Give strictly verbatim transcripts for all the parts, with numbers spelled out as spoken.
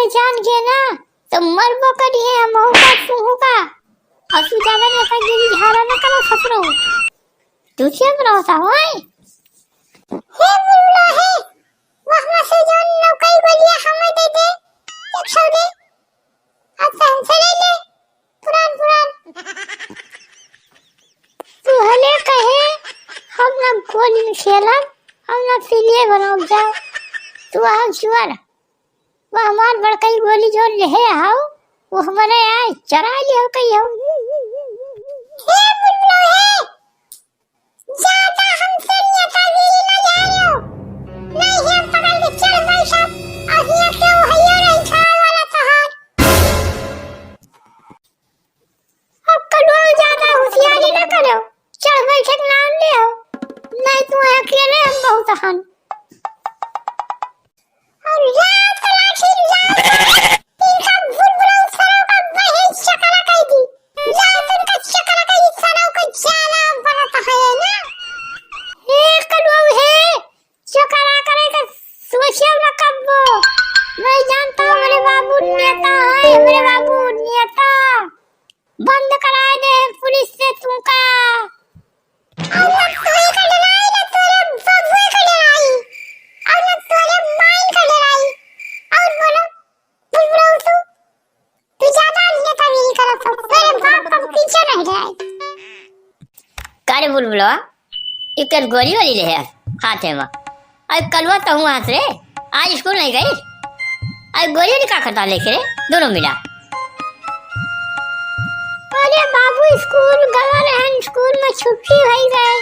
जान गए ना, तो मरबो करिए हम, महू का, तुहू का। और तू ज्यादा नेतागिरी झाड़ा न करो ससुरो। तू चुप रहो सा, ओए। हे बुलबुलो हे, वह में से जौन नौकरी बोलिया हमें दे दे, एक सौ दे, अब तो हमसे ले ले, पुरान, पुरान। तू हले कहे, हम ना गोली में खेलब, हम ना सिलिए बनाओ जाओ। तू आओ जुआर। वो हमार बड़कई गोली जो लेहे आओ, वो हमरे आए चरा लियो कई हो। हे बुलबुलो हे, ज्यादा हमसे नेतागिरी न जानियो, नहीं हम पकड़ के चढ़ बैठब, और हियाँ के वो हइयो नहीं खाए वाला तहार। अब कलुआ ज्यादा होशियारी न करो, चढ़ बैठे के नाम लियो, नहीं तू अकेले हम बहुत हन। और लात लाठी लात इनका बुलबुलो सरो का बहिन चकरा कह दी, लात इनका चकरा कह दी, सरो का ज्यादा बनत है ना। हे कलुआ हे, चकरा करे के सोचियो न कब्बो। मैं जानता हूँ, मेरे बाबू नेता है, मेरे बाबू नेता। बंद कराए दे पुलिस से तुमका। और ना तोरे का डराई, ना तोरे बबुए का डराई, और ना तोरे माई का डराई। और बोलो, बुलबुलो तू, तू ज्यादा नेतागिरी करत हो, तोरे बाप का पीछे नहीं जाए। का रे बुलबुलवा, ई कर गोली वाली रहे हाथे में। अरे कलुआ तो हूँ हाथ रे, आज स्कूल नहीं गई। अरे गोली वाली का करता लेके रे, दोनों मिला। अरे बाबू, स्कूल गवा रहन, स्कूल में छुट्टी भई गए,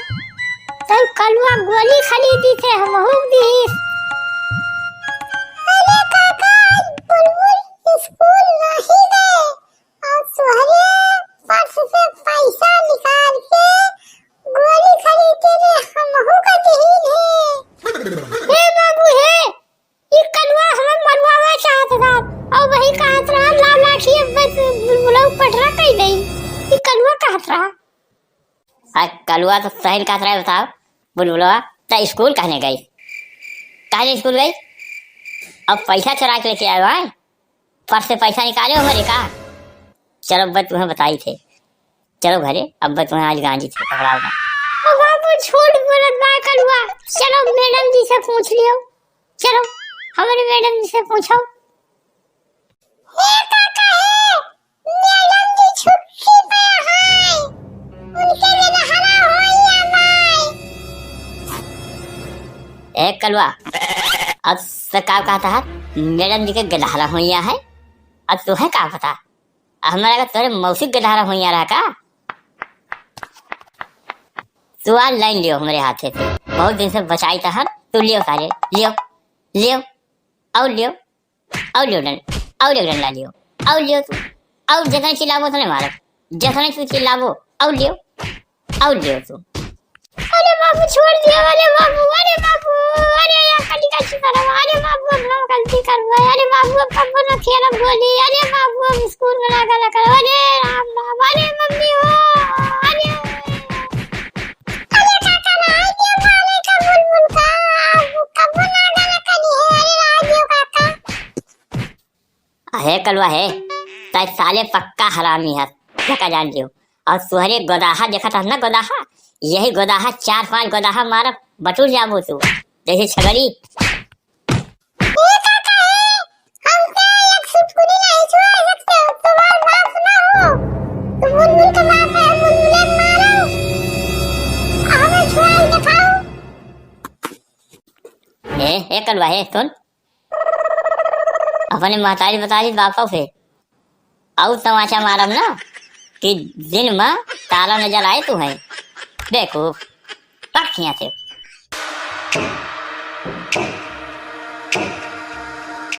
तो कलुआ गोली खरीदी थे, हमहू दी। अरे काका, आज बुलबुल स्कूल नहीं गए, और तोहरे पर्स से पैसा निकाल के गोली खरीदे में हमहू का दिहीन है। हे बाबू हे, ई कलुआ हमें मरवावे चाहत रहा, और वही कहत रहा, "ला लाठी, अब बस बुलबुलऊ पटरा कई दई।" ई कलुआ कहत रहा। आ, कलुआ तो सही कहत रहा, बताओ, बुलबुलवा, त स्कूल कहने गई? कहने स्कूल गई? अब पैसा चुरा के लेके आयो है, पर्स से पैसा निकाले हो मेरे का? चलो, अब तुम्हें बताई थे। चलो घरे, अब तुम्हें आज गांजी थे पकड़ाओ ना। ओ बाबू, झूठ बोलत बा कलुआ। चलो मैडम जी से पूछ लियो। चलो, हमारे मैडम जी से पूछो। हे काका हे, मैडम जी छुट्टी पे हैं। उनके लिए नहरा होइया माई। ए कलुआ, अब से का कहता है? मैडम जी के गलहरा होइया है। अब तू है का पता? हमरा का तोरे मौसी के गलहरा होइया रहा का? तू आ लाइन लियो हमरे हाथे से, बहुत दिन से बचाई तहन, तू लियो सारे, लियो, लियो, और लियो, और लियो डंड-, और एक डंडा लियो, और लियो तू, और जितने चिल्लाबो उतने मारब, जितने तू चिल्लाबो, और लियो, और लियो तू। अरे बाबू, छोड़ दिया, अरे बाबू, अरे बाबू, अरे यार, कल का शुक्र है, अरे बाबू, अब हम गलती कर गए, अरे बाबू, अब कब न खेलब गोली, अरे बाबू, अब स्कूल में ना गला करो, अरे राम राम, अरे मम्मी हो, अरे, अरे काका, ना आई दियो, मारे का बुलबुल का, अब कब ना गला करी है, अरे ना आई दियो काका। अहे कलुआ हे, तै साले पक्का हरामी है, धक्का जान लियो। और तुहरे गोदाहा देखत हस ना गोदाहा, यही गोदाहा चार पांच गोदाहा मारब, बटुर जाबो तू, जैसे छगड़ी। ए काका हे, हमके एक सुटकुनी नहीं छुआ सकते हो, तुम्हार बाप ना हो, तुम बुलबुल का बाप है, बुलबुले मारो, हमें छुआ ही दिखाओ। ए, ए कलुआ हे, सुन, अपने महतारी बतारी बापा से और तमाचा मारब ना कि दिन में तारा नजर आए तू है। बेवकूफ, पक हियां से।